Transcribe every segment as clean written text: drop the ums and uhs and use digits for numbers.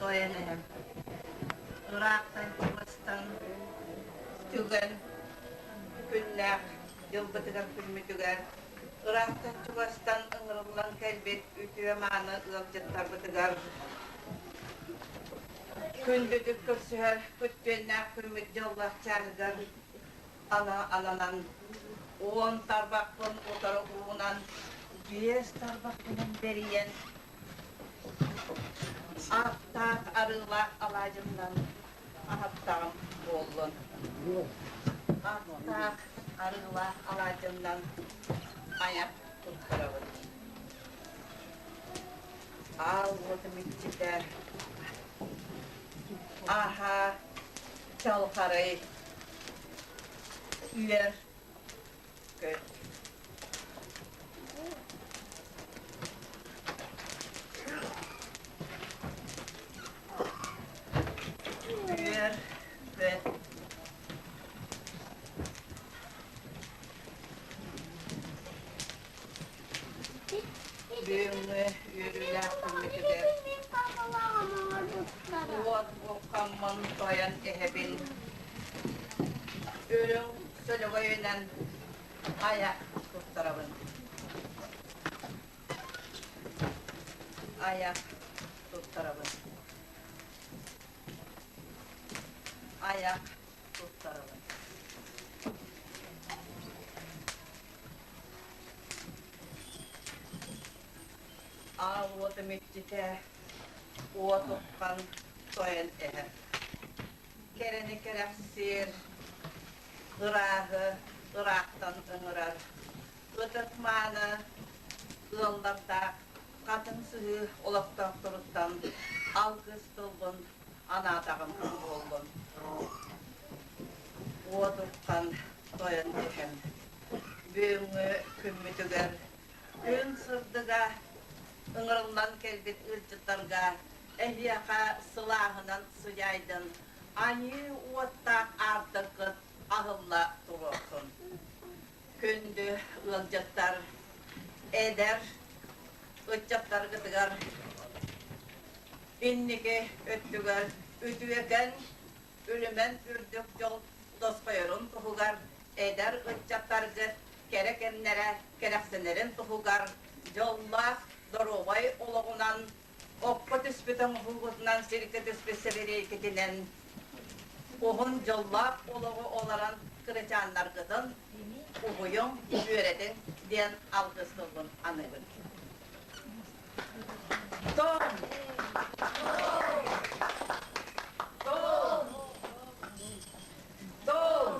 Тойон эһэм ыраахтан чугастан түгэн күннээх дьылбытыгар күммүтүгэр ыраахтан чугастан ыҥырыллан кэлбит үтүө-мааны ыалдьыттарбытыгар күндүтүк көрсүһэр күттүөннээх күммүт дьоллоох чааһыгар ананан 10 тарбахпын утары уунан 5 тарбахпынан бэрийэн Ааттаах арыылаах алаадьыннан аһаттаҕым буоллун. Ааттаах арыылаах алаадьыннан айах туттарабын. Аал уотум иччитэ Аһа чалхарай үөр көт. Үөр көт. Бүгүҥҥү үөрүүлээх күммүтүгэр уот уххаммын тойон эһэбин үрүҥ сөлөгөйүнэн айах туттарабын. Айах туттарабын. Айах туттарабын. Аал уотум иччитэ уот уххан тойон эһэ. Кэрэни кэрэхсиир, ырааһы ыраахтан ыҥырар, ытык-мааны ыаллардаах хатыҥ сыһыы олохтоохторуттан алгыс тылбын анаатаҕым буоллун. Уот уххан тойон эһэм бүгүҥҥү күммүтүгэр күн сырдыга ыҥырыллан кэлбит ыалдьыттарга эһиэхэ сылааһынан сыдьаайдын, аньыы уоттаах аартыккыт аһылла туруохсун. Күндү ыалдьыттар, эдэр ыччаттаргытыгар инники өттүгэр үтүөкэн үлүмэн үрдүк дьол тосхойорун туһугар эдэр ыччаттаргыт кэрэ кэмнэрэ кэрэхсэнэрин туһугар дьоллоох доруобай олоҕунан окко түспүт оҥоһуугутунан сиргэ түспүт сэбириэйкитинэн уһун дьоллоох олоҕу олорон кырачааннаргытын уһуйуҥ, үөрэтиҥ диэн алгыс тылбын аныыбын. Том! Том! Том!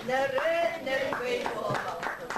Нөрүөн нөргүй буолуохтун.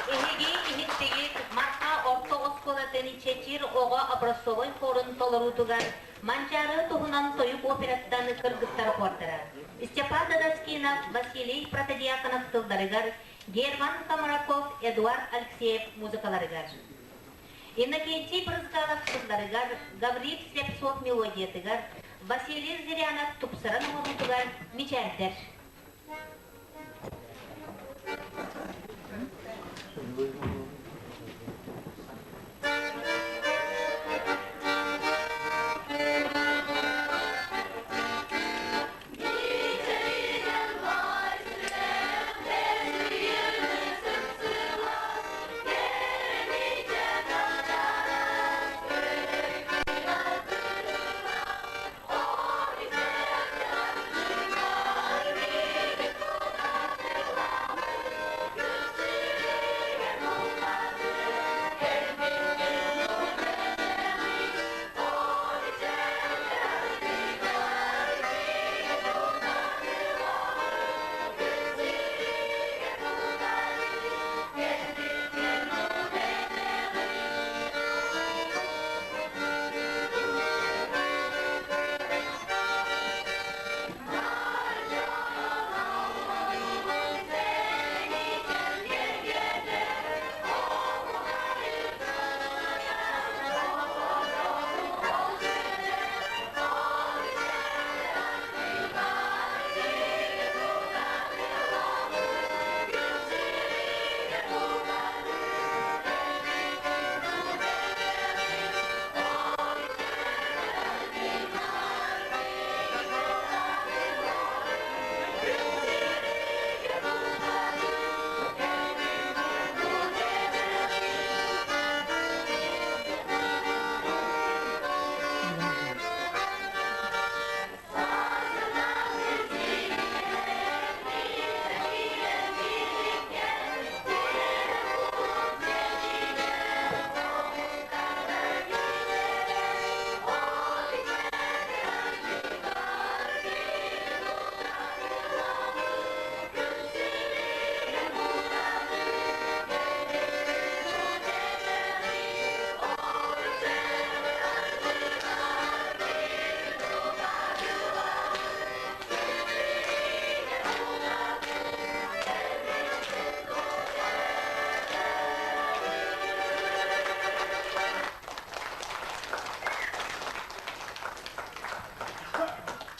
Эһиги иһиттигит Марха орто оскуолатын Чэчир оҕо образцовай хорун толоруутугар Манчаары туһунан тойук операттан кыргыттар хордара Степан Дадаскинов, Василий Протодьяконов тылларыгар, Герман Комраков, Эдуард Алексеев музыкаларыгар. Иннокентий Брызгалов тылларыгар, Гаврил Слепцов мелодиятыгар, Василий Зырянов тупсаран оҥоруутугар мичээрдэр.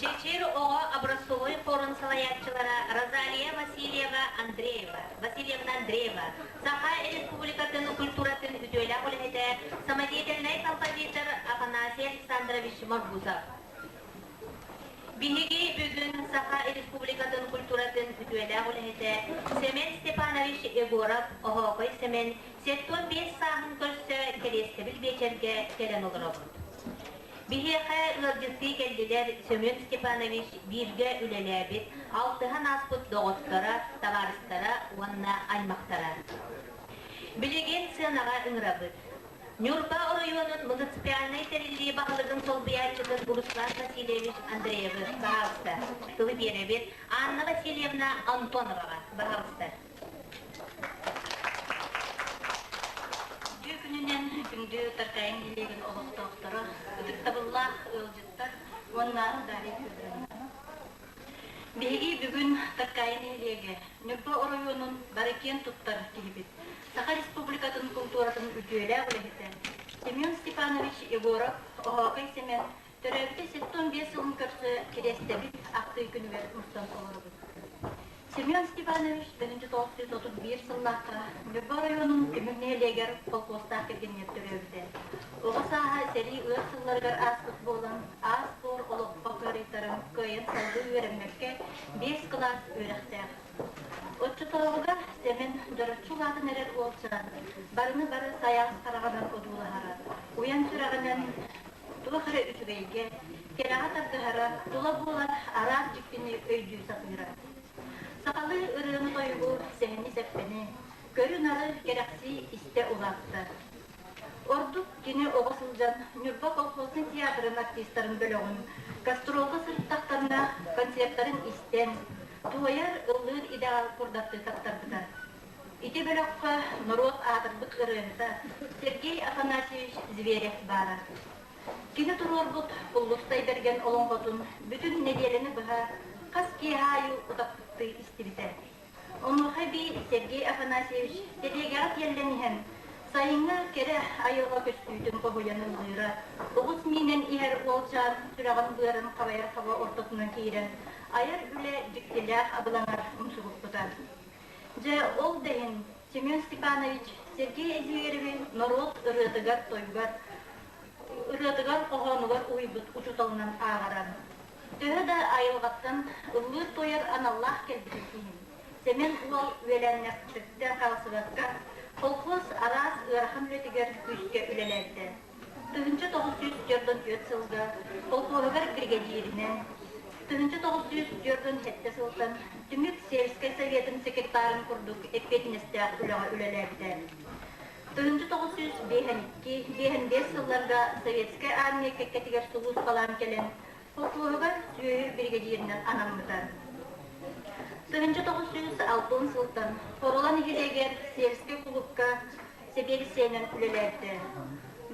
Чэчир оҕо образцовай хорун салайааччылара Розалия Васильева Андреева, Васильевна Андреева, Саха Республикатын культуратын үтүөлээх үлэһитэ, самодеятельнай композитор Афанасий Александрович Моргусов. Биһиги бүгүн Саха Республикатын культуратын үтүөлээх үлэһитэ Семен Степанович Егоров Оһоокой Сэмэн 75 сааһын көрсө кэриэстэбил биэчэргэ кэлэн олоробут. Биһиэхэ ыалдьыттыы кэллилэр Семен Степанович бииргэ үлэлээбит, алтыһан ааспыт доҕотторо, табаарыстара уонна аймахтара. Билигин сыанаҕа ыҥырабыт. Ньурба оройуонун муниципальнай тэриллии баһылыгын солбуйааччытын Руслан Васильевич Андреевы, баһаалыста, тылы биэрэбит Анна Васильевна Антоноваҕа, баһаалыста. Үтүө күнүнэн күндү Таркайын нэһилиэгин олохтоохторо, ытыктабыллаах ыалдьыттар уонна Дарья Федоровна. Биһиги бүгүн Таркайын нэһилиэгэ Ньурба оройуонун бары киэн туттар киһибит, Саха Республикатын култууратын үтүөлээх үлэһитэ Семен Степанович Егоров Оһоокой Сэмэн төрөөбүтэ 75 сылын көрсө кириэстэбит ахтыы күнүгэр мустан олоробут. Семен Степанович 1931 сыллаахха Ньурба оройуонун Түмүк нэһилиэгэр холкуостаах кэргэнигэр төрөөбүтэ. Оҕо сааһа сэрии ыар сылларыгар ааспыт буолан, аас-туор олоххо кыарыйтаран кыайан салгыы үөрэммэккэ биэс кылаас үөрэхтээх. Оччотооҕуга Сэмэн дьороччу улаатан эрэр уолчаан барыны бары сайаҕас хараҕынан одуулаһара, уйан сүрэҕинэн туох эрэ үчүгэйгэ, кэрэҕэ тардыһара, тула буолар араас дьиктини өйдүү сатыыра. Сахалыы ырыаны-тойугу, сэһэни-сэппэни, көрү-нары кэрэхсии истэ улаатта. Ордук кини оҕо сылдьан Ньурба колхозный театрын артистарын бөлөҕүн гастролга сырыттахтарына концертарын истэн, туойар, ыллыыр идэҕэ курдаттыы таптарбыта. Ити бөлөххө норуот аатырбыт ырыаһыта Сергей Афанасьевич Зверев баара. Кини туруорбут Куллустай Бэргэн олоҥхотун бүтүн нэдиэлэни быһа хас киэһэ аайы утаппыттыы истибитэ. Онуоха эбии Сергей Афанасьевич тэлиэгэҕэ тиэллэн иһэн, сайыҥҥы кэрэ айылҕа көстүүтүн хоһуйан ыллыыра, оҕус миинэн иһэр уолчаан сүрэҕин-быарын хабайар хаба ортотунан киирэн, айар үлэ дьиктилээх абылаҥар умсугуппута. Дьэ, ол да иһин Семен Степанович Сергей Эдьигэрэби норуот ырыатыгар-тойугар, ырыатыгар-хоһоонугар уһуйбут учууталынан ааҕара. Төһө да айылҕаттан ыллыыр-туойар аналлаах кэлбитин иһин, Сэмэн уол үөлээннэхтэртэн хаалсыбакка, колхоз араас ыарахан үлэтигэр күүскэ үлэлээбитэ. 1944 сылга колхоһугар биригэдьииринэн, 1947 сылтан Түмүк сельскэй советын секретарын курдук эппиэтинэстээх үлэҕэ үлэлээбитэ. 1952-55 сылларга Советскай армия кэккэтигэр сулууспалаан кэлэн, колхоһугар сүөһү биригэдьииринэн анаммыта. 1960 сылтан Хорула нэһилиэгэр сельскэй кулуупка сэбиэдиссэйинэн үлэлээбитэ.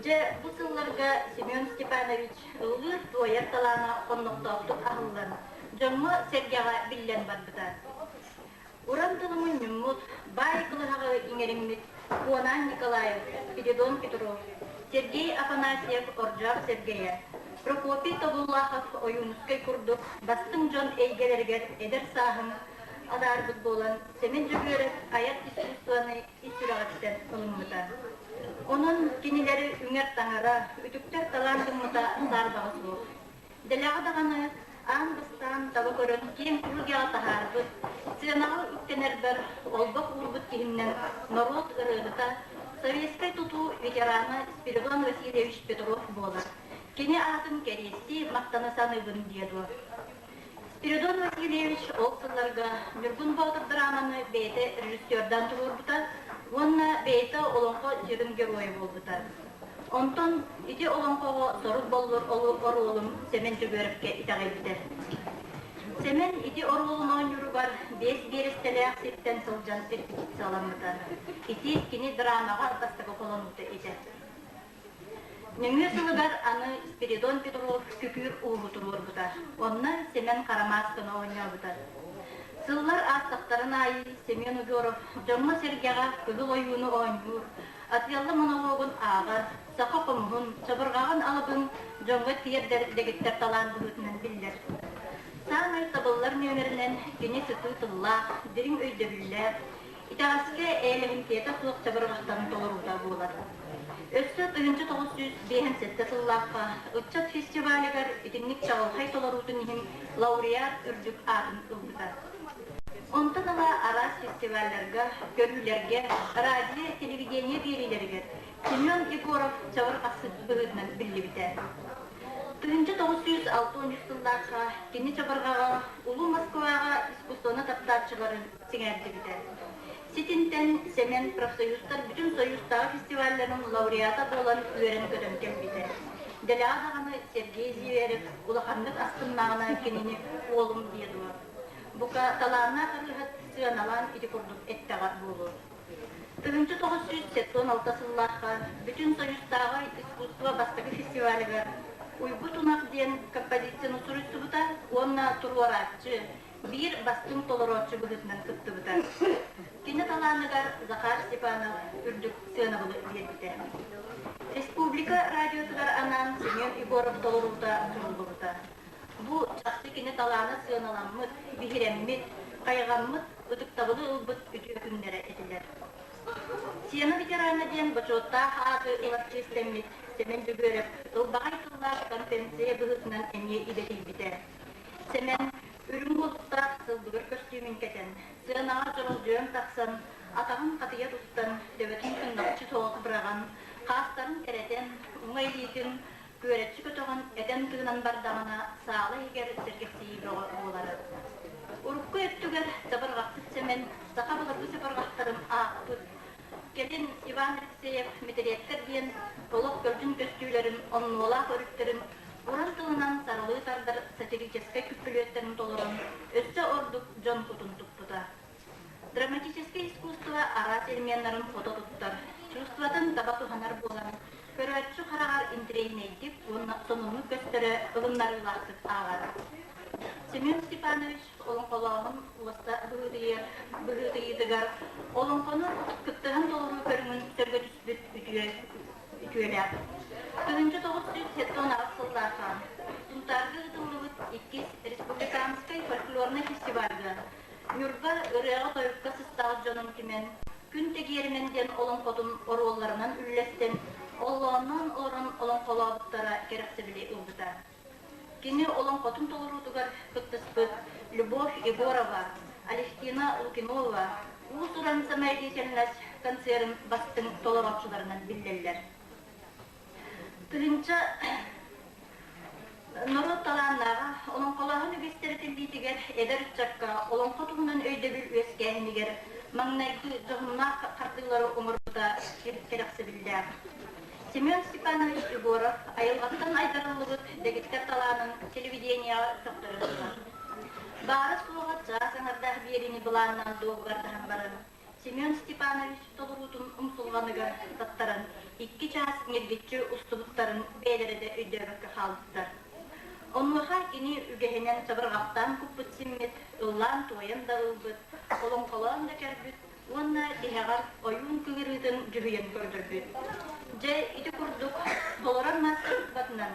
Дьэ, бу сылларга Семен Степанович ыллыыр-туойар талаана хоннохтоохтук аһыллан, дьоҥҥо-сэргэҕэ биллэн барбыта. Уран тылы мунньуммут, баай кылыһаҕы иҥэриммит Куонаан Николаев, Спиридон Петров, Сергей Афанасьев Ордьоох Сэргэйэ, Прокопий Тобуллахов Ойуунускай курдук бастыҥ дьон эйгэлэригэр эдэр сааһын адаарбыт буолан, Сэмэн Дьөгүөрэп айар искусствоны ис сүрэҕиттэн ылыммыта. Онон кинилэри үҥэр таҥара, үтүктэр талаан гыммыта саарбаҕа суох. Дэлэҕэ даҕаны аан бастаан таба көрөн киэҥ түһүлгэҕэ таһаарбыт, сыанаҕа үктэнэрбэр олбох уурбут киһиннэн норуот ырыаһыта, советскай тутуу ветерана Спиридон Васильевич Петров буолар. Кини аатын кэриэстии махтана саныыбын диэ дуо. Спиридон Васильевич ол сылларга Ньургун Боотур драманы бэйэтэ режиссердаан туруорбута уонна бэйэтэ олоҥхо сүрүн геройа буолбута. Онтон ити олоҥхоҕо сорук боллур оруолун Сэмэн Дьөгүөрэпкэ итэҕэйбитэ. Сэмэн ити оруолун оонньууругар биэс биэрэстэлээх сиртэн сылдьан репетицияламмыта. Ити кини драмаҕа бастакы холонуута этэ. Нөҥүө сылыгар аны Спиридон Петров күкүүр ууһу туруорбута. Онно Сэмэн Харамаасканы оонньообута. Сыллар аастахтарын аайы Семен Удоров дьоҥҥо-сэргэҕэ кыһыл ойууну оонньуур, Атыалла монологун ааҕар, саха хомуһун, чабырҕаҕын алыбын дьоҥҥо тиэрдэр дэгиттэр талаан быһыытынан биллэр. Саамай табыллар нүөмэринэн кини сытыы тыллаах, дириҥ өйдөбүллээх, итэҕэскэ эйэлэһимтиэтэ суох чабырҕахтарын толоруута буолар. Өссө 1957 сыллаахха ыччат фестивалыгар итинник чаҕылхай толоруутун иһин лауреат үрдүк аатын ылбыта. Онтон ыла араас фестивалларга, көрүүлэргэ, радио, телевидение биэриилэригэр Семен Егоров чабырҕахсыт быһыытынан биллибитэ. 1963 сыллаахха кини чабырҕаҕа Улуу Москваҕа искусствоны таптааччыларын сэҥээрдибитэ. Ситинтэн Сэмэн профсоюзтар бүтүн Союзтааҕы фестивалларын лауреата буолан үөрэн-көтөн кэлбитэ. Дэлэҕэ даҕаны Сергей Зверев улаханнык астыннаҕына кинини уолум диэ дуо. Бука талааннаах ырыаһыт сыаналаан ити курдук эттэҕэ буолуо. 1976 сыллаахха Бүтүн Союзтааҕы искусство бастакы фестивалыгар «Уйгу тунах» диэн композицияны суруйсубута уонна туруорааччы, биир бастыҥ толорооччу быһыытынан кыттыбыта. Кини талааныгар Захар Степанов үрдүк сыанабылы биэрбитэ. Республика радиотыгар анаан Семен Егоров толоруута суруллубута. Бу чахчы кини талаана сыаналаммыт, биһирэммит, хайҕаммыт, ытыктабылы ылбыт үтүө күннэрэ этилэр. Сцена ветерана диэн бочуоттаах ааты ылар чиэстэммит Сэмэн Дьөгүөрэп ылбаҕай тыллаах конференция быһыытынан эмиэ идэтийбитэ. Сэмэн үрүҥ уолуктаах сылбыгыр көстүүмүн кэтэн, сыанаҕа дьоролдьуйан тахсан, атаҕын хатыйа туттан, төбөтүн кыннахчы соҕус быраҕан, хаастарын кэрэтэн, уҥа илиитин күөрэччи көтөҕөн этэн-тыынан бардаҕына саала иһигэр сэргэхсийии бөҕө буолара. Урукку өттүгэр чабырҕахсыт Сэмэн саха былыргы чабырҕахтарын аахпыт, кэлин Иван Алексеев мэтириэттэр диэн олох көлдьүн көстүүлэрин оннуолаах өрүттэрин уран тылынан сарылыы тардар сатирическай күппүлүөттэрин толорон өссө ордук дьон кутун туппута. Драматическай искусство араас элеменнарын хото туттар, чувствотын таба туһанар буолан, көрөөччү хараҕар интэриэһинэйдик уонна сонуннук көстөрө ылыннарыылаахтык ааҕар. Семен Степанович олоҥхолооһун уоста быһыытыйыытыгар олоҥхону кыттыһан толоруу көрүҥүн сөргөтүспүт үтүө үтүөлээх. 1978 сыллаахха Сунтаарга ыытыллыбыт иккис республиканскай фольклорнай фестивальга Ньурба ырыаҕа-тойукка сыстаах дьонун түмэн, Күн Тэгиэримэн диэн олоҥхотун оруолларынан үллэстэн, оллоонноон олорон олоҥхолообуттара кэрэхсэбили ылбыта. Кини олоҥхотун толоруутугар кыттыспыт Любовь Егорова, Алевтина Лукинова уус-уран самодеятельность концерын бастыҥ толорооччуларынан биллэллэр. Тыһыынча норуот талааннааҕа олоҥхолооһун үгэстэрэ тиллиитигэр эдэр ыччакка олоҥхо туһунан өйдөбүл үөскээһинигэр маҥнайгы дьоһуннаах хардыылары оҥорбута кэрэхсэбиллээх. Семен Степанович Егоров айылҕаттан айдарыллыбыт дэгиттэр талаанын телевидениеҕа сөхтөрө турар. Баара-суоҕа чаас аҥардаах биэриини былааннаан дуогабардаһан баран, Семен Степанович толоруутун умсулҕаныгар таттаран, икки чаас ньиргиччи устубуттарын бэйэлэрэ да өйдөөбөккө хаалбыттар. Онуоха кини үгэһинэн чабырҕахтаан куппут симмит, ыллаан-туойан да ылбыт, олоҥхолоон да кэрбит уонна тиһэҕэр ойуун кыҥырыытын дьүһүйэн көрдөрбүт. Дьэ, ити курдук толорор маастарыстыбатынан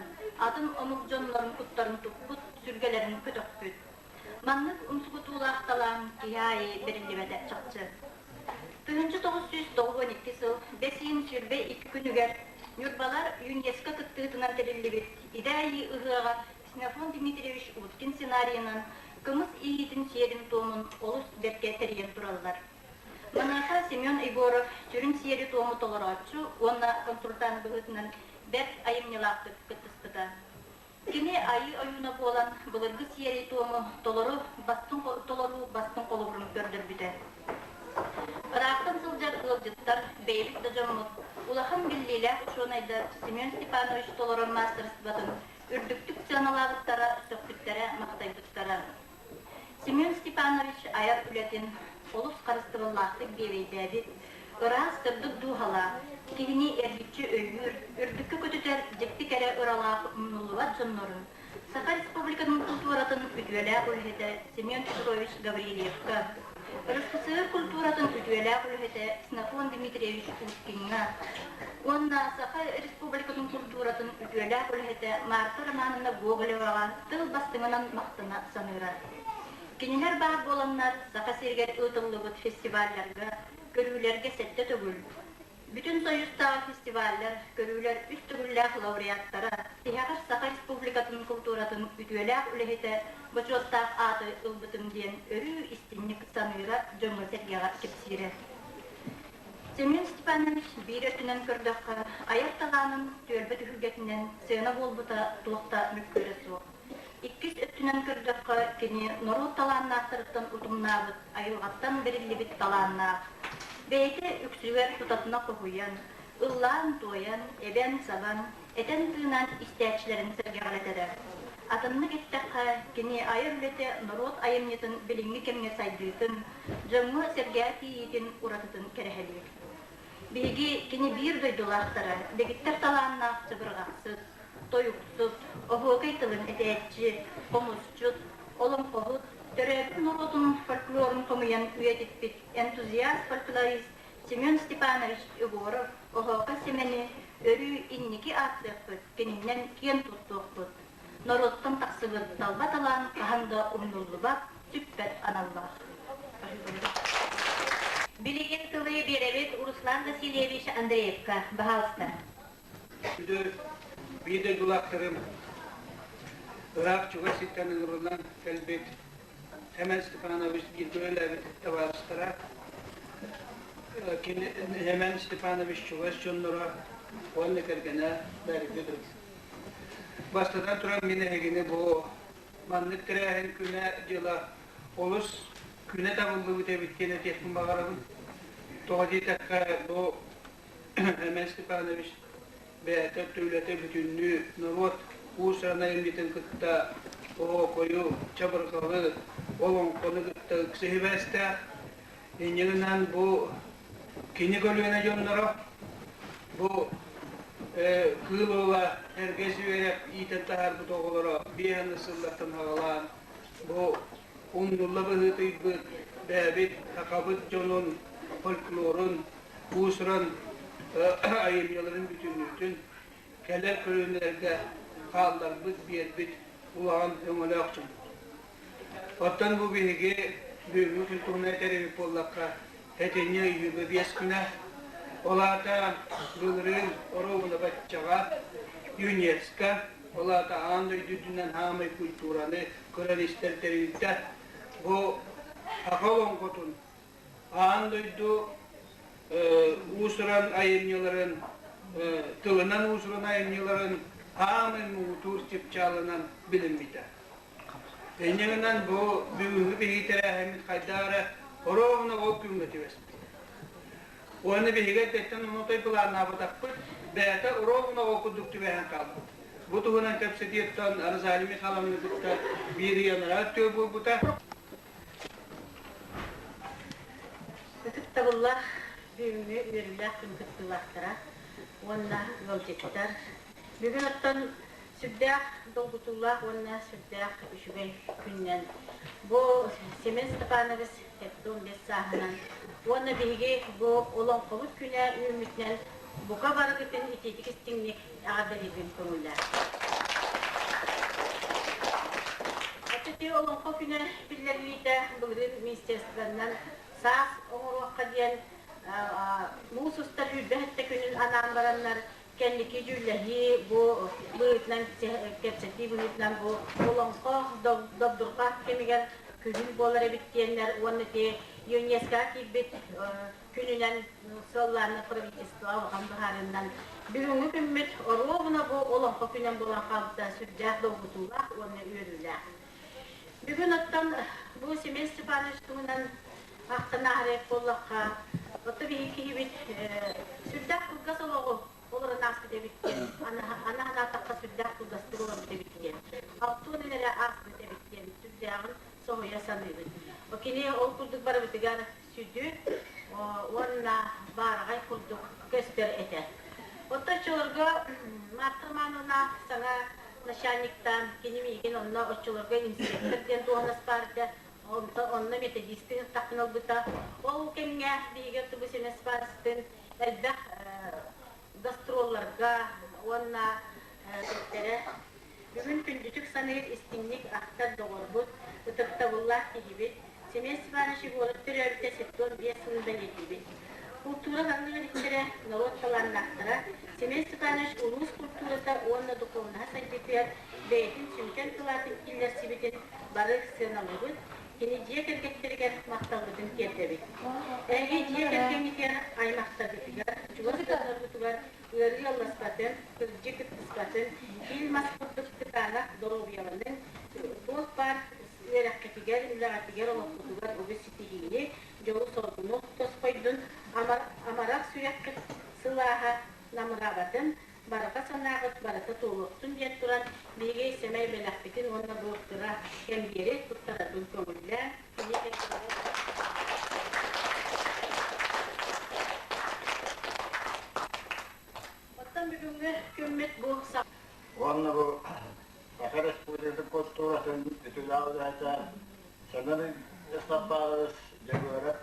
атын омук дьоннорун куттарын туппут, сүргэлэрин көтөхпүт. Маннык умсугутуулаах талаан киһи аайы бэриллибэтэ чахчы. 1992 сыл бэс ыйын 22 күнүгэр Ньурбалар ЮНЕСКО кыттыытынан тэриллибит Идэ айыы ыһыаҕар Ксенофонт Дмитриевич Уткин сценарийынан кымыс иһиитин сиэрин-туомун олус бэркэ тэрийэн тураллар. Маныаха Семен Егоров сүрүн сиэри-туому толорооччу уонна консультант быһыытынан бэрт айымньылаахтык кыттыспыта. Кини айыы ойууна буолан былыргы сиэри-туому толору бастыҥ толоруу бастыҥ холобурун көрдөрбүтэ. Ыраахтан сылдьар ыалдьыттар, бэйэбит да дьоммут, улахан биллиилээх учуонайдар Семен Степанович толорор маастарыстыбатын үрдүктүк сыаналаабыттара, сөхпүттэрэ, махтайбыттара. Семен Степанович айар үлэтин олус харыстабыллаахтык биэбэйдээбит, ыраас сырдык дууһалаах, киһини эргиччи өйүүр, үрдүккэ көтүтэр дьикти кэрэ ыралаах умнуллубат дьоннорун Саха Республикатын культуратын үтүөлээх үлэһитэ Семен Петрович Гаврильевка, РСФСР культуратын үтүөлээх үлэһитэ Ксенофонт Дмитриевич Уткиҥҥа уонна Саха Республикатын культуратын үтүөлээх үлэһитэ Марта Романовна Гоголеваҕа тыл бастыҥынан махтана саныыра. Кинилэр баар буоланнар Саха сиригэр ыытыллыбыт фестивалларга, көрүүлэргэ сэттэ төгүл, Бүтүн Союзтааҕы фестиваллар, көрүүлэр үс төгүллээх лауреаттара, тиһэҕэр Саха Республикатын култууратын үтүөлээх үлэһитэ бочуоттаах ааты ылбытым диэн өрүү истиҥник саныыра, дьоҥҥо-сэргэҕэ кэпсиирэ. Семен Степанович биир өттүнэн көрдөххө, Айар талаанын түөлбэ түһүлгэтинэн сыана буолбута туох да мөккүөрэ суох. Иккис өттүнэн көрдөххө, кини норуот талааннаахтарыттан утумнаабыт, айылҕаттан бэриллибит талааннаах. Бэйэтэ үксүгэр тутатына хоһуйан, ыллаан-туойан, эбэн-сабан, этэн-тыынан истээччилэрин сэргэҕэлэтэрэ. Атыннык эттэххэ, кини айар үлэтэ норуот айымньытын билиҥҥи кэмҥэ сайдыытын, дьоҥҥо-сэргэҕэ тиийиитин уратытын кэрэһэлиир. Биһиги кини биир дойдулаахтара, дэгиттэр талааннаах чабырҕахсыт, тойуксут, оһуокай тылын этээччи, хомусчут, олоҥхоһут, төрөөбүт норуотун фольклорун хомуйан үйэтиппит энтузиаст-фольклорист Семен Степанович Егоров Оһоокой Сэмэни өрүү инники ааттыахпыт, кининэн киэн туттуохпут. Норуоттан тахсыбыт талба талаан хаһан да умнуллубат, сүппэт аналлаах. Билигин тылы биэрэбит Руслан Васильевич Андреевка. Баһаалыста. Биир дойдулаахтарым ыраах чугас сиртэн ыҥырыллан кэлбит Семен Степанович бииргэ үлэлээбит табаарыстара, кини Семен Степанович чугас дьонноро уонна кэргэнэ бэргит. Бастатан туран мин эһигини бу маннык тэрээһин күнэ-дьыла олус күнэ табыллыбыт эбит диэн этиэхпин баҕарабын. Тоҕо диэтэххэ, бу Семен Степанович бэйэтэ үлэтэ бүтүннүү норуот уус-уран айымньытын кытта оһуокайу, чабырҕаҕы, олоҥхону кытта ыкса сибээстээх. Инньэ гынан бу кини көлүөнэ дьонноро бу Кыыл Уола Эргэс үөрэх иитэн таһаарбыт оҕолоро биэһэн сыллартан аҕалаан бу умнулла быһыытыйбыт бэйэбит сахабыт дьонун фольклорун уус-уран айымньыларын бүтүннүүтүн кэлэр көлүөнэлэргэ хаалларбыт, биэрбит улахан өҥөлөөх дьон. Оттон бу биһиги бүгүҥҥү күн туһунан этэр эбит буоллахха, сэтинньи ыйыыга биэс күнэ, ол аата былырыын оруобуна баччаҕа ЮНЕСКО, ол аата аан дойду үрдүнэн хаамай культураны көрөр-истэр тэрилтэ бу саха олоҥхотун аан дойду уус-уран айымньыларын, тылынан уус-уран айымньыларын аамай муҥутуур чыпчаалынан билиммитэ. Инньэ гынан бу бүгүҥҥү биһиги тэрээһиммит хайдах эрэ оруобуна ол күҥҥэ түбэспит. Уонна биһиги эрдэттэн ону той былааннаабатахпыт, бэйэтэ оруобуна ол курдук түбэһэн хаалбыт. Бу туһунан кэпсэтиэттэн Розалия Михайловна кытта биир ый анараа өттүгэр буолбута. Ытыктабыллаах бүгүҥҥү үөрүүлээх күн кыттыылаахтара уонна ыалдьыттар. Бүгүн оттон сүрдээх долгутуулаах уонна сүрдээх үчүгэй күннэн бу Семен Степанович 75 сааһынан уонна биһиги бу олоҥхобут күнэ үүммүтүнэн бука барыгытын итиитик истиҥник эҕэрдэлиирбин көҥүллээх. Ити Олоҥхо күнэ биллэриллиитэ былырыын министерствонан саас оҥоруохха диэн муус устар сүүрбэ күнүн анаан бараннар кэнники дьүүллэһии бу быһыытынан кэпсэтии быһыытынан бу олоҥхо добдурҕа кэмигэр күһүн буолар эбит диэннэр уонна ити ЮНЕСКО киирбит күнүнэн сыаллаанна правительство улахан быһаарыынан бүгүҥҥү күммүт оруобуна бу олоҥхо күнэн буолан хаалбыта сүрдээх долгутуулаах уонна үөрүүлээх. Бүгүн оттон бу Семен Степанович туһунан ахтан ааһарыах буоллахха, отто биһиги киһибит сүрдээх кылгас олоҕу олорон ааспыт эбит диэн, аны санаатахха сүрдээх кылгастык олорбут эбит диэн, алтуон эрэ ааспыт эбит диэн сүрдээҕин соһуйа саныыбын. Кини ол курдук барыбытыгар сүдү уонна баараҕай курдук көстөр этэ. Оттон оччолорго Марта Романовна саҥа начальниктаан, кини миигин онно оччолорго инспектор диэн дуоһунас баар этэ, онно методистын ылтахпын ылбыта. Ол кэмҥэ биһиги оттубу Семен элбэх гастролларга уонна эттэрэ Бүгүн күндүтүк саныыр истиҥник ахтар доҕорбут, ытыктабыллаах киһибит Семен Степанович Егоров төрөөбүтэ 75 сылын бэлиэтиибит. Култуура ханнык өрүттэрэ, норуот талааннаахтара Семен Степанович улуус култуурата уонна духуобунаһа сайдыытыгар бэйэтин сүҥкэн кылаатын киллэрсибитин бары сыаналыыбыт, кини дьиэ кэргэттэригэр махталбытын тиэрдэбит. Эһиги дьиэ кэргэҥҥитигэр, аймахтаргытыгар, чугас дьонноргутугар. Ыарыы алласпатын, кырдьыы кыттыспатын, киил мас курдук кытаанах доруобуйаланыҥ, туох баар үөрэххитигэр, үлэҕитигэр, олоххутугар үгүс ситиһиини, дьолу-соргуну тосхойдун, амарах сүрэххит сылааһа намыраабатын, барҕа санааҕыт барыта туолуохтун диэн туран, биһиги сэмэй бэлэхпитин уонна бу кыра кэмбиэри туттарарбын көҥүллээн, Оттон бүгүҥҥү күммүт бу Уонна бу Саха Республикатын култууратын үтүлээх үлэһитэ Семен Степанович Дьөгүөрэп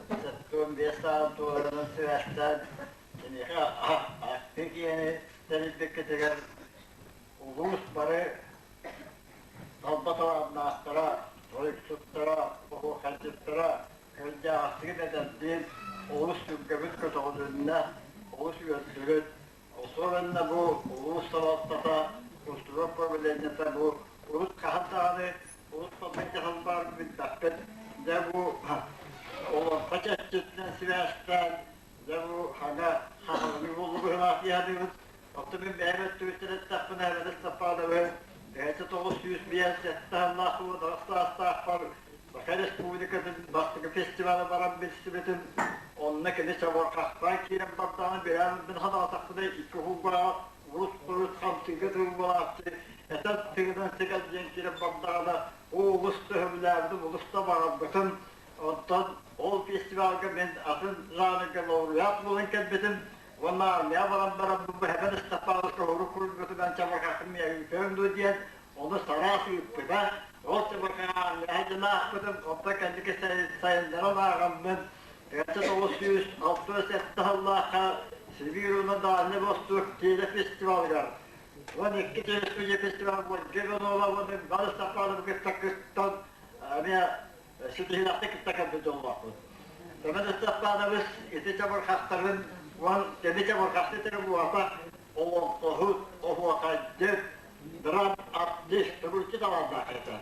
75 сааһын туоларынан сибээстээн киниэхэ ахтыы киэни тэрийбиккитигэр улуус бары талба талааннаахтара, тойуксуттара, оһуохайдьыттара кырдьаҕастыгын эдэрдиин олус сүргэбит көтөҕүлүннэ, олус үөрдүбүт. Особенно бу улуус салалтата, культура управлениета бу урут хаһан даҕаны урут ханнык дьаһал баар билбэппит. Дьэ бу олоҥхо чэрчитинэн сибээстээн, дьэ бу хана хаһалыы буоллу быһыылаах дии саныыбын. Оттон мин бэйэм өттүбүттэн эттэхпинэ, Эбэтэр Степановы 1905 сыллаах уон саастаахпар Саха Республикатын бастакы фестивала баран билсибитим. Онно кини чабырҕахтаан киирэн бардаҕына бэйэм санаатахпына икки уһулбаҕа урус-урус хамсыыга тылбалааччы этэн тыынан сэгэлдьийэн киирэн бардаҕына олус да сөбүлээбитим, олус да баҕарбытым. Онтон ол фестивалга мин атын жанрга лауреат буолан кэлбитим. Уонна армия баран баран бу Эбэн Ыстапаабыска урук курдутунан чабырҕахпын миэһүүтүөм дуо диэн ону сараас ыыппыта. Ол чабырҕаҕа армияҕа дьон аахпытым, онтон кэнники сайыннаран ааҕаммын 1967 сыллаахха Сибиир уонна Дальний Восток киинэ фестивалыгар 12 телестудия фестиваль Ольга Иванова уонна Иван Степанов кытта кыттан эмиэ ситиһиилээхтик кытта кэлбит дьоллоохпут. Семен Степанович ити чабырҕахтарын уон кини чабырҕахты этэрэ буолбатах олоҥхоһут, оһуохайдьыт, драм артист, төгүрүччү талааннаах этэ.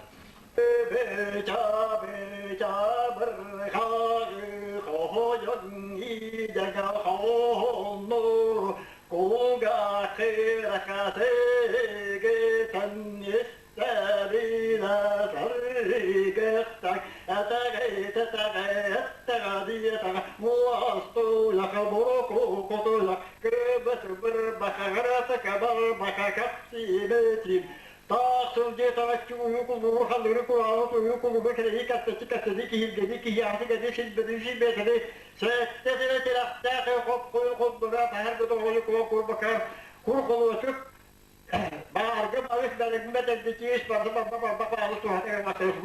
Таах сылдьыы таҕаччы уһуу кулуур халлыыры курааны туйуу кулуба кэрэһии каттаччы каттаны киһиргэни киһиэхэ кэди силбэти силбэтэни сэттэ сирэ тирэхтээх хоп хойу холбура таһар бытоҕойу куо курбака кур холуочук баарга балыс бэригмэт эрдичиис барда барда барда баалы туһата гымматыс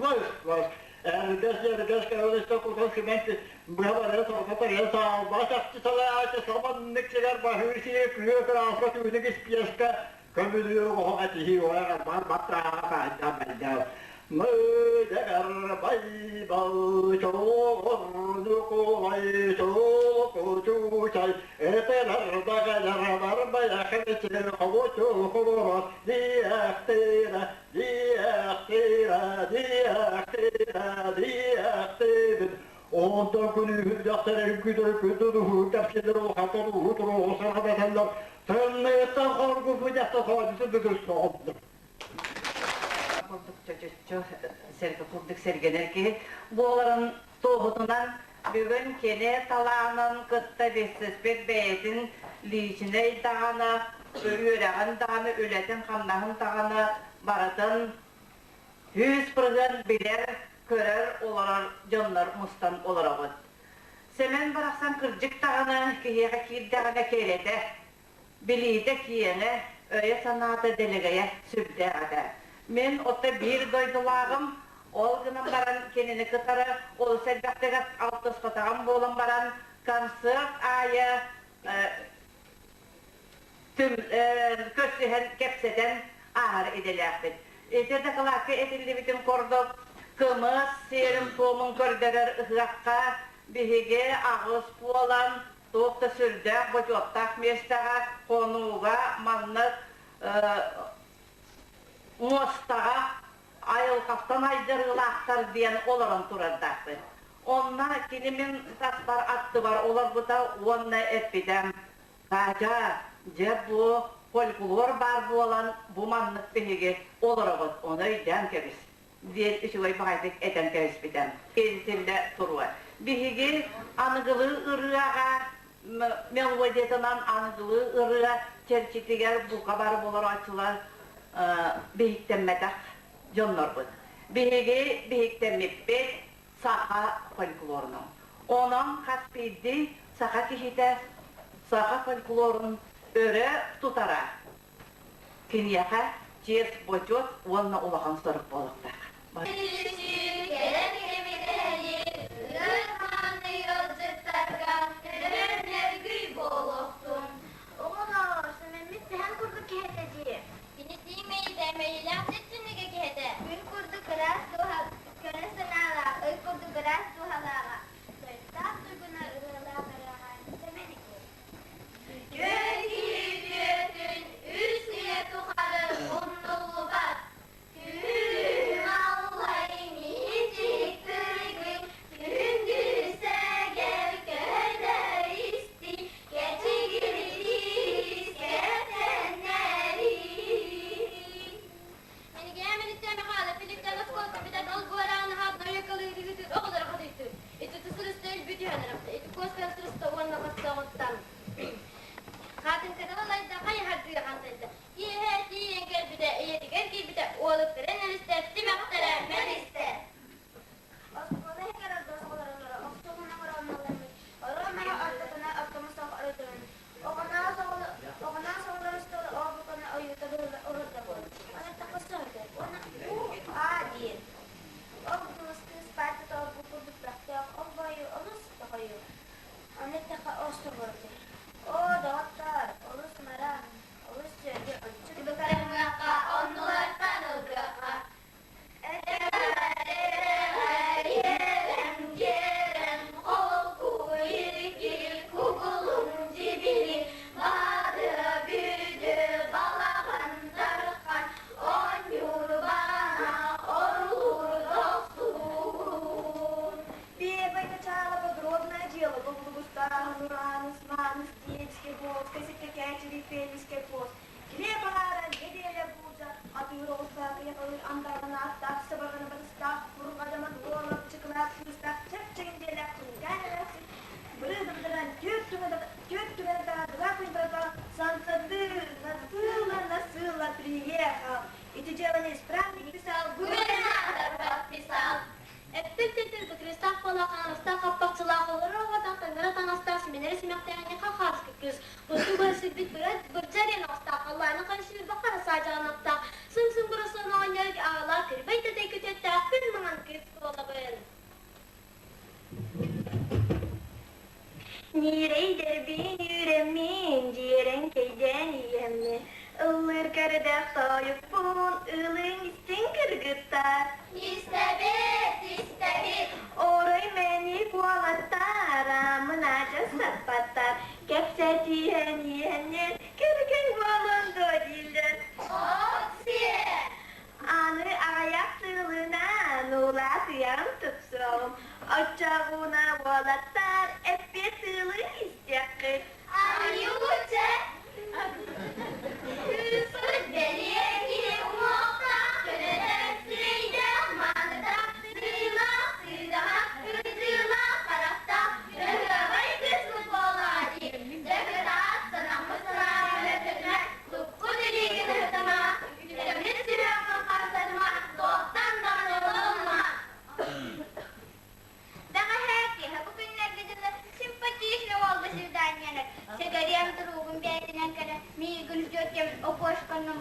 эрдэс эрдэс кэрэлэстэ кутан симэн быһа барыа сорго тарыа саалба чахчы салаачы саманнык сигэр баһыы сиэ күө кырааска түүнүк испиэскэ Көмүлүө оһох этиһии уһаҕар бар баттааҕа таһырдьа бэрдээт Мыдьагар байбал чоҕордукулай чоокучуучай этэлэр даҕалар барбайахычыр хобочу хоборот диэхтирэ диэхтирэ диэхтирэ диэхтибит Онтон күнүүһүт дьахтар үҥкүүтэр күндү кэпсэлэр улахантан уһу туруоҕу сархататаллар Тымныыттан хоргуппут дьахтар хоодьутун бүгүн соҕурдум. Курдук чочоччу сэргэ курдук сэргэнэр киһи буоларын туоһутунан бүгүн кини талаанын кытта билсиспит бэйэтин лиичинэй даҕаны, үөрэҕин даҕаны, үлэтин-хамнаһын даҕаны барытын 100% билэр, көрөр, олорор дьоннор мустан олоробут. Сэмэн барахсан кырдьык даҕаны киһиэхэ киирдэҕинэ кэрэтэ, билиитэ киэҥэ, өйө-санаата дэлэгэйэ сүрдээх этэ. Мин ото биир дойдулааҕым, ол гынан баран кинини кытары олус элбэхтик алтыспатаҕым буолан баран, концерт аайы көрсүһэн, кэпсэтэн ааһар идэлээхпит. Ити дакылаакка этиллибитин курдук, кымыс сиэрин-туомун көрдөрөр ыһыахха биһиги аҕыс буолан туох да сүрдээх бочуоттаах миэстэҕэ хонууга маннык муостаҕа айылҕаттан айдарыылаахтар диэн олорон турардаахпыт. Онно кини мин таспар аттыбар олорбута уонна эппитэ: «Катя, Дьэ бу фольклор баар буолан бу маннык биһиги олоробут, ону өйдөөн кэбис диэн үчүгэй баҕайытык этэн кэбиспитэ. Киэлитиллэ туруо. Биһиги аныгылыы ырыаҕа мелодиятынан аныгылыы ырыа чэрчитигэр бука бары олорооччулар биһиктэммэтэх дьоннорбут. Биһиги биһиктэммиппит саха фольклорунан. Онон хас биирдии саха киһитэ саха фольклорун өрө тутара киниэхэ чиэс-бочуот уонна улахан сорук буолуохтаах. Кэлэн кэмитэһэлиир ыар-хааны ыалдьыттарга өрөмнөргүй буолуохтун. Оҕолоор, сэмэммит сэһэн курдук киһитэ дии. Кини тииҥ мэйилээх сир түннүгэ киһитэ. Күн курдук ыраас дууһа, көнө санаалаах, ый курдук ыраас дууһалааҕа, тойуктаах туйгуна ырыалаах ырыаҕа Сэмэн икки. Үтүө киһи үтүөтүн үс үйэ тухары умнуллубат. Күһүн аллай миһичик тыргый, күһүн күһүсэгэр көһөтөр исти, кэчигиритиис кэпсэннэрии. Оскуола иһигэр ордуос оҕолоролоро охсуһун оҥороннолорун, оруо-маһы ортотунан оттому суох оройдорун, оҕоноос оҕолор остуолу ообуканы ойуута уһурда буол. Ону такы соһутар уонна уу-аа диир. Ол кыыс кыыс паарта тоҕорбут курдук бөхтөөх, ол баайы олус тоҕойу. Ону эттэххэ охсубуту. Оо, доҕоттоор, олус мараҥ, олус сүөргү ончу. Быкарымыахха, оннулартан ылгыахха. Первое начало подробное дело Булгустааһын, Урааныс, Мааныс, Диэнскэй, Волжскай, Сиккэкээчили, Фелискэй пост. Килиэп аҥаара нэдиэлэ буулдьа, атыыр оҕустаах, ыйаҕалыыр андаҕын ааттаах, сабаҕаны батыстаах, бурҕадаман уолан, чыкылаах кыыстаах, чэп-чэгин дьиэлээх Чуҥкаан эмээхсин бырыы-бырдаран түөрт түгэнэ таһаардылаах күнталба сансарды насыла насыла приехал. Ити дьыаланы исправник писал, Губернатор подписал. Эппит титир кристаах буолаах аҥарастаах хаппахчылаах олорор оҕотох таҥара таҥастаах симэнэр симэхтээҕине хахааскы кыыс бысту бырсыйбыт бырат бырдьар диэн оҕустаах халлааны хайсыырба хара саадьаҕанахтаах сым-сым бырасыан оҕонньор аҕалаах кырбай тэтэй күтүөттээх күн маҥан кыыс буолабын. Ньирэйдэрбин үүрэммин, дьиэрэҥкэйдээн иһэммин, ыллыыр кэрдэх тойукпун, ылыҥ истиҥ кыргыттар. Истэбит, истэбит. Орой мэник уолаттар, амын адьас саппаттар, кэпсэтиһэн иһэннэр, кэргэн буолун дуо дииллэр. Ок-сиэ! Аны аҕыйах сылынан улаатыйан тупсуоҕум, оччоҕуна уолаттар эппиэт тылы истиэххит. Айууча! Кыыспыт бэлиэ киһи уҥуохтаах, көнөтө сирэйдээх, маанытаах, сыылаах, сыыдаҕа, кырдьыылаах, харахтаах, кыһыабай кыыспыт буоллаҕа дии. Дьэ кытаат, санаммыт санааҕын өтөтүмэ, туппут илиигин ыһытыма, үтэммит сүһүөххүн хамсатыма, туохтан даҕаны олунума. Бэҕэһээ киэһэ бу күннэргэ дылы симпатичный уолга свиданиены сэгэриэм туругун бэйэтинэн кэлэн миигин ждет кем окошканан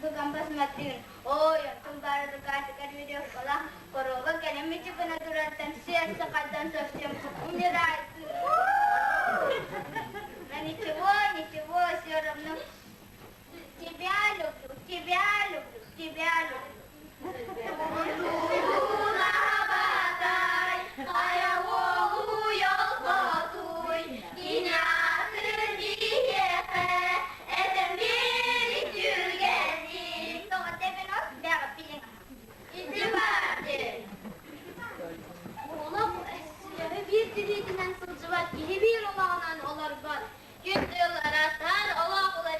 быган посмотрин. Ой, онтон бары рукатыгар веревкалаах корова кэлэн мичик гына турартан сердце хайдан совсем умирает. Но ничего, ничего, все равно тебя люблю, тебя люблю, тебя люблю. Туна батай, хайа уолуй кинятыр биһиэхэ, этэн биэри түргэнник. Тоҕо тэбэн бэҕэ билиҥ. Ити баар диэн. Олох биир тириитинэн сылдьыбат, киһи биир олоҕунан олорбот. Күн дьыл араастаһар, олох уларыйар.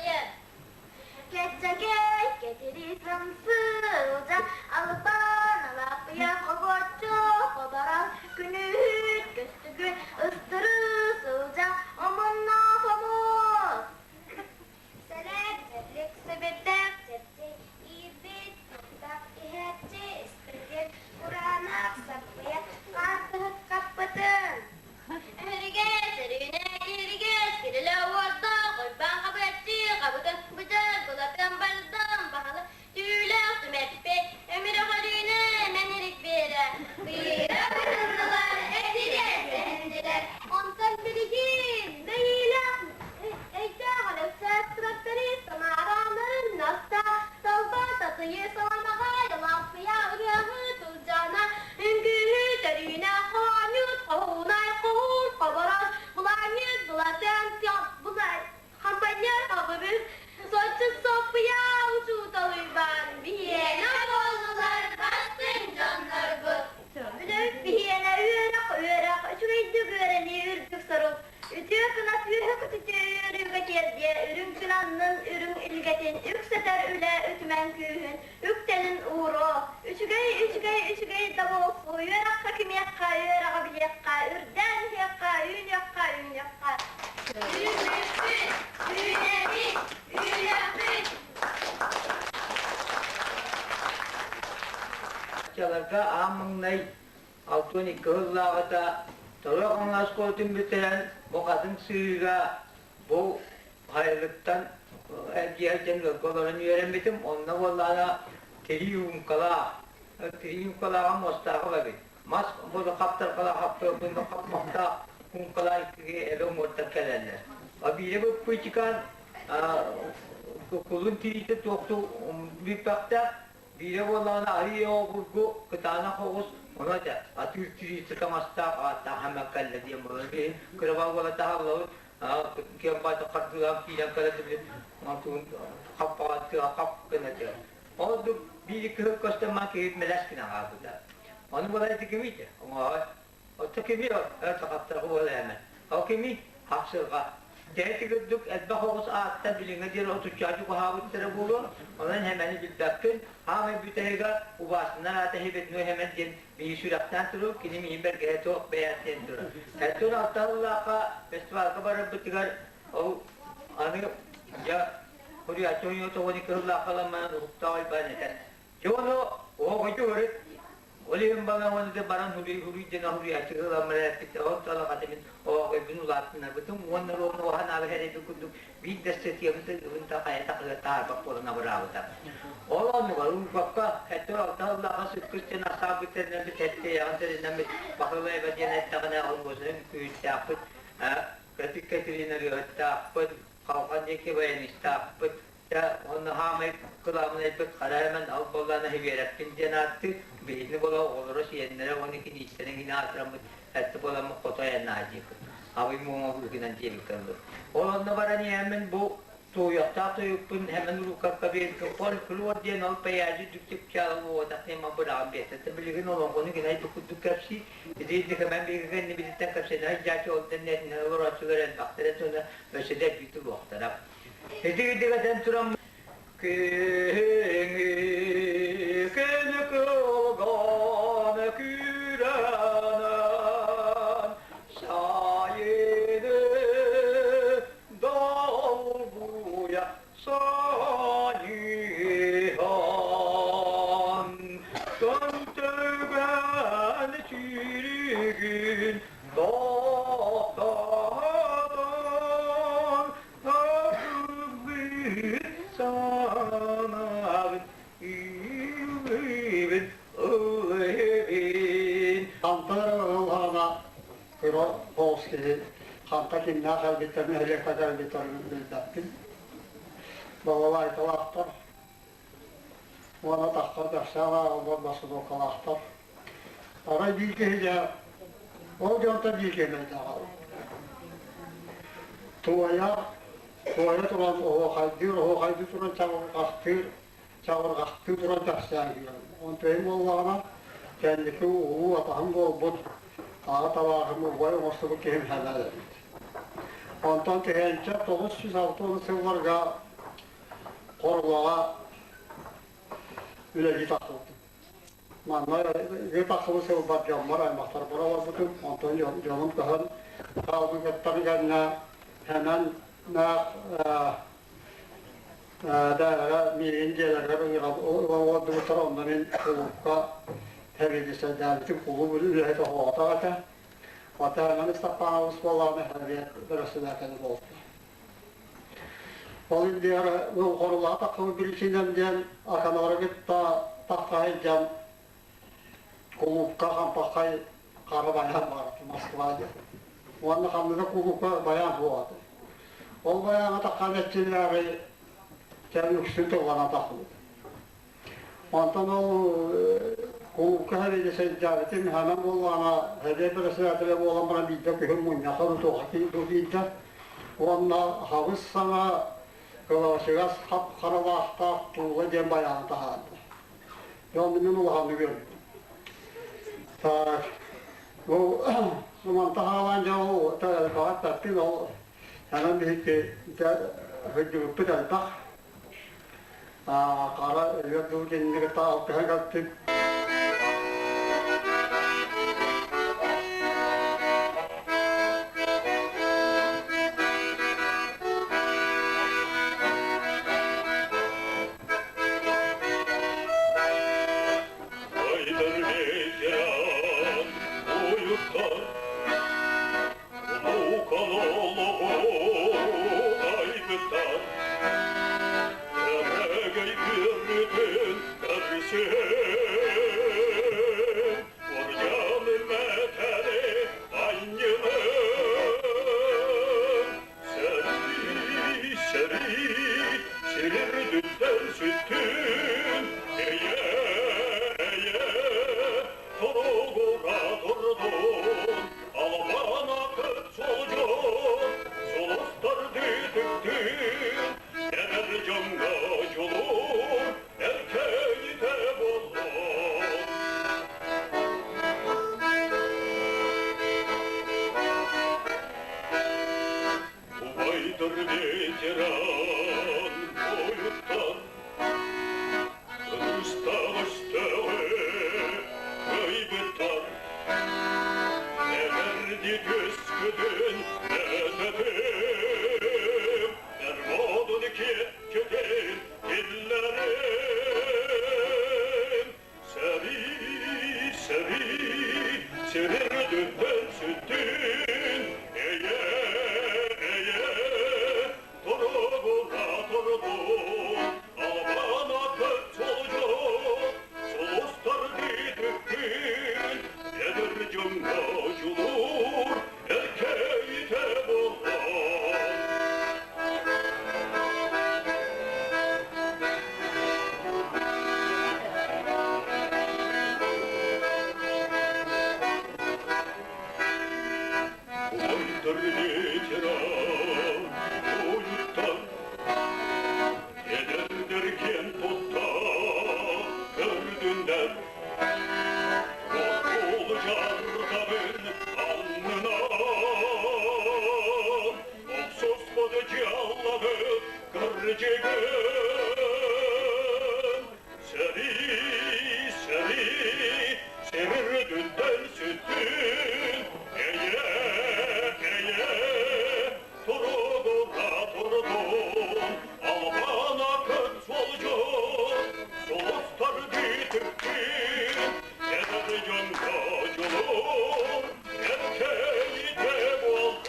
сүрэҕин күүһүн, үктэлин ууруо. Үчүгэй, үчүгэй, үчүгэй да буолсу, үөрэххэ кимиэххэ, үөрэҕи билиэххэ, үрдээн иһиэххэ, үүнүөххэ, үүнүөххэ. Үүнүөхпүт, үүнэбит, үүнүөхпүт. Чаларга аан маҥнай 62 сыллааҕыта Торо оскуолатын бүтэрэн бу хатыҥ сыһыыга бу хайалыктан эргийэр дьон ыалга олорон үөрэммитим. Онно буоллаҕына тирии уумкалаах, тирии уумкалааҕа муостааҕым эбит. Мас буолу хаптарҕалаах хаппыабын хаппахтаах уумкалаах иккигэ эбэ уҥуортан кэлэллэр. А биирэ быппыычыкаан кулун тириитэ туохтуу бүппэхтээх Биирэ буоллаҕына арыый обургу кытаанах оҕус, ону этэ атыыр тириитэ таҥастаах ааттаах эмэ кэллэ диэн буолар. Биһи кырабаа буола таһаллабыт, киэҥ баайдык хардыылаан киирэн кэлэ били хаппаҕа тыа хап гына тыа. Ол ордук биир кыһыл көстөн маан киһи мэлэс гынан хаалбыта. Ону буолар ити кимий те? Оҥоһой. Отто кими хаптарга буола эмэ. Ол кими? Хапсырҕа. Дьэ курдук элбэх оҕус ааттан билиҥҥэ диэри отуччааччы уһаабыттара буолуо. Онон Хэмэни билбэппин. Хаамай бүтэһигэ убаасынан аата Хибетной Хэмэн диэн биһи сүрэхтээн турар, кини миин бэргэһэ туох бэйэт диэн турар. Эттон алталлаахха фестивалга барарбытыгар ол аны дьэ хуруйааччы ойуо тоҕуни кыһыллаахха уһуктаах ойбаан этэр. Дьэ ону оҕойду өрүт Ол иһин балаҕаныгар баран хуруй диэн хоруйааччы ыламмар эппитэ, ол талаҕата мин оҕойбун улаатыннарбытым уонна Рома уһан аҕай эрэйбит курдук биир да сытыйабын да ыгын да хайа тахыга таарбат буолан абыраабыта. Ол оннугар уурбакка, хэттэ алта сыллааҕа сыккыс диэн ахсаабыт тэринэммит, сэттиэйэҕин тэринэммит, Баһылайба диэн эттэҕинэ, олбуосунан күүстээхпит, Кэтик Катерина ырыаһыттаахпыт, Халҕан диэки баянистаахпыт, Дьэ, уонна хаамай кылаабынайбыт хара эмэн ал буоллаана үөрэппин диэн ааттыы, биһигини буола оҕолоро, сиэннэрэ уонна киниистэрин иһин аатыраммыт эттэ буоламмыт хоту айаннаа диэбит. Абый муома быыһынан диэбиккэ дылы. Ол онно баран иһэммин бу туойуохтаах тойукпун Хэмэн Уруукапка биэрбитим. Фольклор диэн ол пэйээдьи дүк-түк чаала уотах нема быраҕан биэртэ. Билигин олоҥхону гинай бу курдук кэпсии. Ити Хэмэн биһиги кэннибититтэн кэпсэнэ дьаачы ол дэннэтинэн олорооччулар элбэхтэрэ туна өссө да элбии туруохтара. Ити-итигэтэн туран күһүҥү күнү кылган күүрэнэн сайыны долгуйа саныһан Көнтөгөн сүүрүгүн тохтотон Акыллыт санаабын ыллыыбын ыллыыбын Хантан ыллаҕына кыра оҕус киһи ханта кимнээх кэлбиттэрин, нэһилиэккэ кэлбиттэрин билбэппин. Балалайкалаахтар уонна тахха дэхсээх ааҕыллар бассабыылкалаахтар. Арай биир киһи дьэ ол дьонтон биир киһи мэлдьэҕэ. Туойа, туойа туран оһуохайдыыр, оһуохайдыы туран чаҕырҕахтыыр, чаҕырҕахтыы туран кэпсээн киирэн. Онтон буоллаҕына кэнники улуу атаһым буолбут, аҕа табаарыһым убай оҥостубут киһим Хэмэл эбит. Онтон 1960 сылларга Хорулаҕа үлэлии тахсыбытым. Манна үө тахсыбыт сылбар дьоммор, аймахтарбар олорбутум. Онтон дьонум көһөн хаалбыттарын кэннэ Хэмэн дээлэрэ миигин дьиэлэригэр ыҥыран олордубуттара. Онно мин кулуупка тэбиэдиссэйдээбитим. Кулууп үлэһитэ оһоҕотох этэ. Оттон Хэмэн Ыстаппаанабыс буоллаҕына сэбиэт бэрэссэдээтэлэ буолта. Ол иннигэр хорулаах таххыбыт биричиинэм диэн Аканалары кытта тахха сылдьан кулуупка хампаххай хара байаан баар Москва диэн. Уонна ханна да кулуупка байаан суох этэ. Ол байааҥҥа таххан эрчиллээри кэм үксүн тыллана таххыбыт. Онтон ол кулуупка сэриигэ сылдьаабытым ханан буоллаҕына сэбиэт бэрэссэдээтэлэ буолан баран биирдэ күһүн мунньахха тутуоха киирдэ уонна хабыс саҥа кылаачыгас хап-харалаахтаах туула диэн байааны таһаарда. Дьэ онно мин улаханнык үөрдүм. Так, бу мантан хаалан дьэ ол баҕар таттын ол ханан биһикки дьэ сылдьыбыппыт элбэх. Хара өлөр дуу кинини кытта алтыһан кэлтим. Айдар ветеран уюттан, Улуукан олоҕу айбыттар. Кэрэгэй үөрүүтүн көрсүн, Урдьан мэтэри анньынын. Сэрии, сэрии, сирирдүттэн сүттүн, Эйэ, эйэ, туругура турдун, Албан акыт солдьон, сулустар түтүктүн, Эдэр дьоҥҥо дьулуур, эркээйитэ буоллун. Убайдар ветеран бойуттан, Ыстан өстөҕү кыайбыттар. Эбэрди түөскүтүн этэтим, Эр-модун киэпкитин киллэрин. Сэрии, сэрии, сирирдүттэн сүттүн, Эйэ, эйэ, туругура турдун, Албан акыт солдьон, сулустар түтүктүн, Эдэр дьоҥҥо дьулуур, эркээйитэ буоллун. Убайдар ветеран уйуттан, Эдэрдэр киэн тутта көрдүннэр. Отуол дьардабын аннынан, Охсуспут дьыалабыт кырдьыгын. Сэрии, сэрии, сирирдүттэн сүттүн, Эйэ, эйэ, туругура турдун, Албан акыт суолдьут, сулустар түтүктүн, Эдэр дьоҥҥо дьулуур, эркээйитэ буоллун.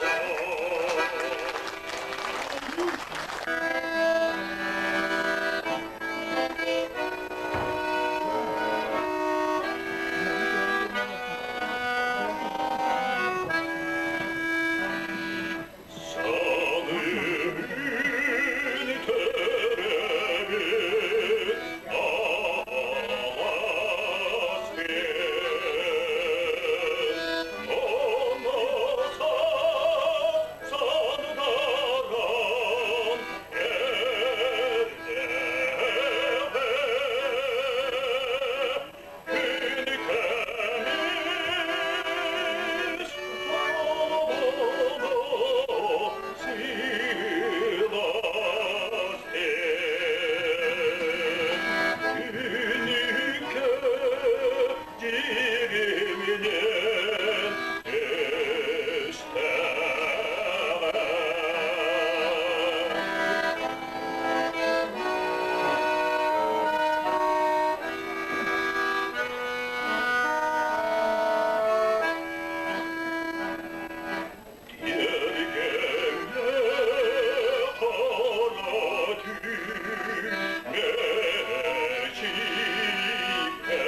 Саныын төрөбүт алаас күн, Оно саас сандаран эрдэҕэ. Күн көмүс толону сылаас Күнүкэ дьириминэн түстэҕэ. Тиэргэҥҥэ хара түүн мээчиккэ.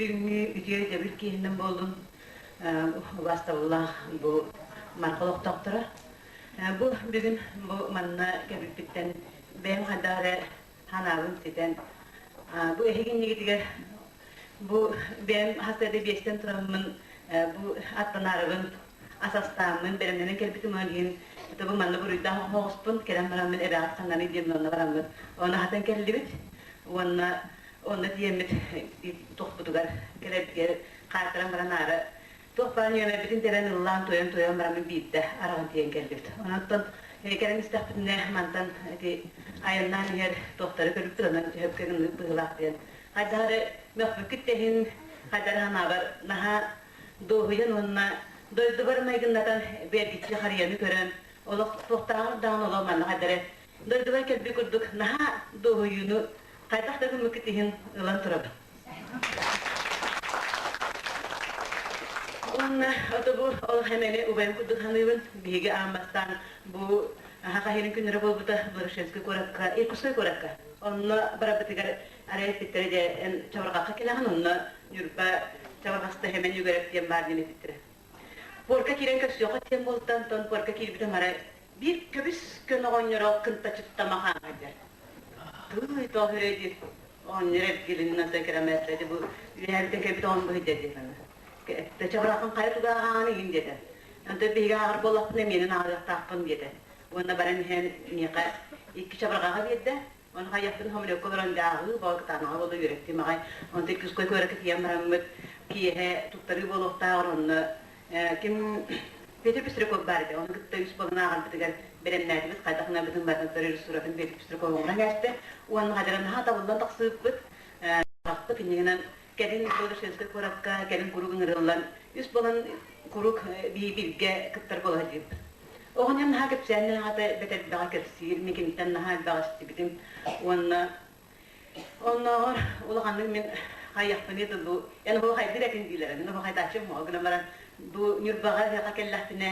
Бүгүҥҥү үтүө өйдөбүл киһинэн буоллун убаастабыллаах бу Марха олохтоохторо. Бу бүгүн бу манна кэлбиппиттэн бэйэм хайдах эрэ санаабын ситэн бу эһиги иннигитигэр бу бэйэм хас да биэстэн тураммын бу аттанаарыбын ас астааммын бэлэмнэнэн кэлбитим ол иһин бу манна буруйдаах оһоҕоспун кэлэн бараммын эбэҕит ханнаный диэн онно бараммыт оны аһатан кэллибит уонна онно тиийэммит тохпутугар кэлэрбитигэр хаайтаран баран аара туох баар нүөмэрбитин тэбэн ыллаан туойан туойан бараммын биирдэ араҕан тиийэн кэллибит. Онон кэлэн истэхпитинэ мантан ити айаннаан иһэр туохтары көрүппүт онон сөпкө гыннык быһыылаах диэн хайдах эрэ мөхпүккүт да иһин хайдах эрэ санаабар наһаа дуоһуйан уонна дойдубар майгыннатан бэргиччи харыйаны көрөн олох туохтааҕар даҕаны олох манна хайдах эрэ дойдубар кэлбит курдук наһаа дуоһуйууну хайдах да гыммыккыт иһин ылан турабын. Уонна ото бу ол хэмэни убайым курдук саныыбын. Биһиги аан бастаан бу Хахахирин күннэрэ буолбута Благовещенскай куоракка, Иркутскай куоракка. Онно барабытыгар арай эппиттэрэ дьэ эн чабырҕахха кэлэҕин, онно Ньурба чабырҕаста хэмэн үгэрэр диэн баар диэн эппиттэрэ. Пуорка киирэн көрсүөххэ диэн буолта, онтон пуорка киирбитим арай биир көбүс көн оҕонньоро кынтачыттама хаамайдар. Тыый тоох үрэй диир. Оҕонньор эргилиннэ кэрамээтэ бу үөһээбитин кэлбит оҕон быһыйда диир аны. Чабырахын хайа тугааҕааны иһин диэтэ. Онтон биһиги ааҕар буоллахпына миэнин ааҕыахтааххын диэтэ. Уонна баран иһэн миэхэ икки чабырҕаҕа биэрдэ. Ону хайахпын хомулекка олорон дьааҕыы боо кытаанаҕа буола үөрэттим аҕай. Онтон Кюской куоракка тиийэн бараммыт киэһэ туттарыы буолуохтааҕар онно ким Петр Пестряков баар этэ. Ону кытта үс буолан ааҕарбытыгар бэлэмнээтибит. Хайдах гынарбытын барытын режиссуратын Петр Пестряков оҥорон кээстэ. Уонна хадьаран наһаа табыллан тахсыбыппыт. Рахпыт иннигинэн кэлин Благовещенскай куоракка кэлин куруук ыҥырыллан үс буолан куруук бииргэ кыттар буола сылдьыбыппыт. Оҕонньор наһаа кэпсээннээх ата бэт элбэҕи кэпсиир, мин киниттэн наһаа элбэҕи истибитим. Уонна оннооҕор улаханнык мин хайыахпыный да бу эн оһуохайдыыр этиҥ дииллэрэ. Мин оһуохайдааччым оһо гынан баран бу Ньурбаҕа ыһыахха кэллэхпинэ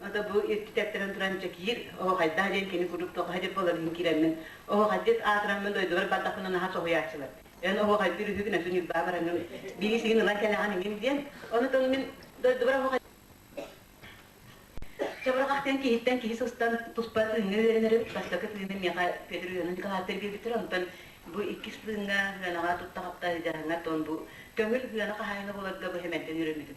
ото бу иртитэртэрэн туран дьэкиир оһуохайдаа диэн кини курдук туохха дип буолар иһин киирэммин оһуохайдыт аатыраммын дойдубар бардахпына наһаа соһуйааччылар. Эн оһуохайдыыр үһүгүн өссө Ньурбаҕа бараҥҥын биир сигин ылан кэлэҕин иҥин диэн. Онутон мин дойдубар оһуохай Чабырҕахтан киһиттэн киһи сыстан туспа тыыҥҥа үөрэнэрим. Бастакы тыыны миэхэ Петр Иванович Николаевтар биэрбиттэр. Онтон бу иккис тыыҥҥа сыанаҕа тутта-хапта сыдьааҥҥа тон бу көҥүл сыана хаһаайына буоларга бу Хэмэнтэн үөрэммитим.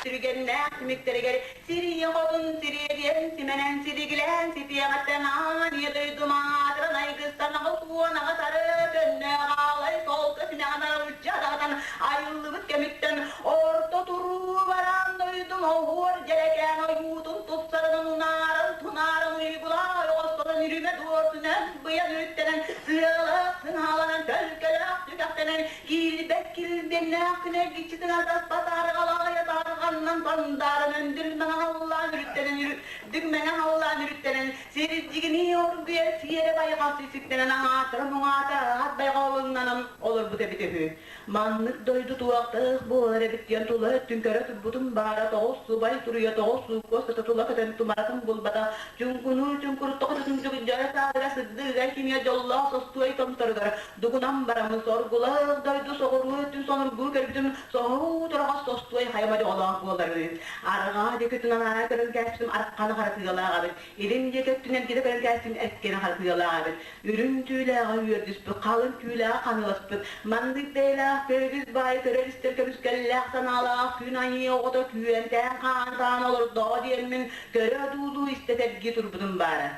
Түргэннээх түмүктэригэр сирийэ хотун сириэдиэн симэнэн силигилээн ситиэҕиттэн аан ийэ дойду маатыран айгыстан аҕыс уон аҕыс ары көннөөх аалай солко симэҕин арылыччы адаҕатан айыллыбыт кэмиттэн орто туруу бараан дойдум оһуор дьэрэкээн ойуутун тупсарынан унааран тунааран уйгулаах ойоҕостонон үрүмэ дуордунан быйан үттэнэн сыалаах сыҥааланан төлкөлөөх түгэхтэнэн киирбэт килбиэннээх күн эргиччитин атаспат арҕалаайа тарҕаннан сандааран өндүр мэҥэ халлаан үрүттэнэн үрдүк мэҥэ халлаан үрүттэнэн. сүүрүктэнэн, сирдьигинии оргуйар сиэрэ байҕал сисиктэнэн аҥаатара муҥаата аат байҕалыннанан олорбут эбит үһү. Маннык дойду туохтаах буолар эбит диэн тула өттүн көрө турбутум баара тоҕус субай туруйа тоҕус сууккуос кыта тула көтөн тумаратын булбатах чуҥкунуу чуҥкурутта хотутун дьоро саалыгар сырдыгыгар кинигэ дьоллоох состуой томторугар дугунан бараммын соргулаах дойду соҕуруу өттүн сонургуу көрбүтүм соһуу тороҕос состуой хайа модьоҕолоох буолар үһү. Арҕаа диэки өттүн анаараа көрөн кээспитим арханы хара тыалаах эбит. Илин диэки өттүнэн киирэ көрөн кээспитим эркини хара тыалаах эбит. Үрүҥ түүлээҕи үөрдүспүт, халыҥ түүлээҕи ханыыласпыт, маннык бэйэлээх көйгүс баайы көрөр-истэр көмүскэллээх санаалаах күн айыы оҕото күүрэнтээн хаантаан олордоҕо диэммин көрө дуулуу истэ сэргии турбутум баара.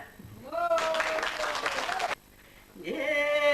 Дьэ.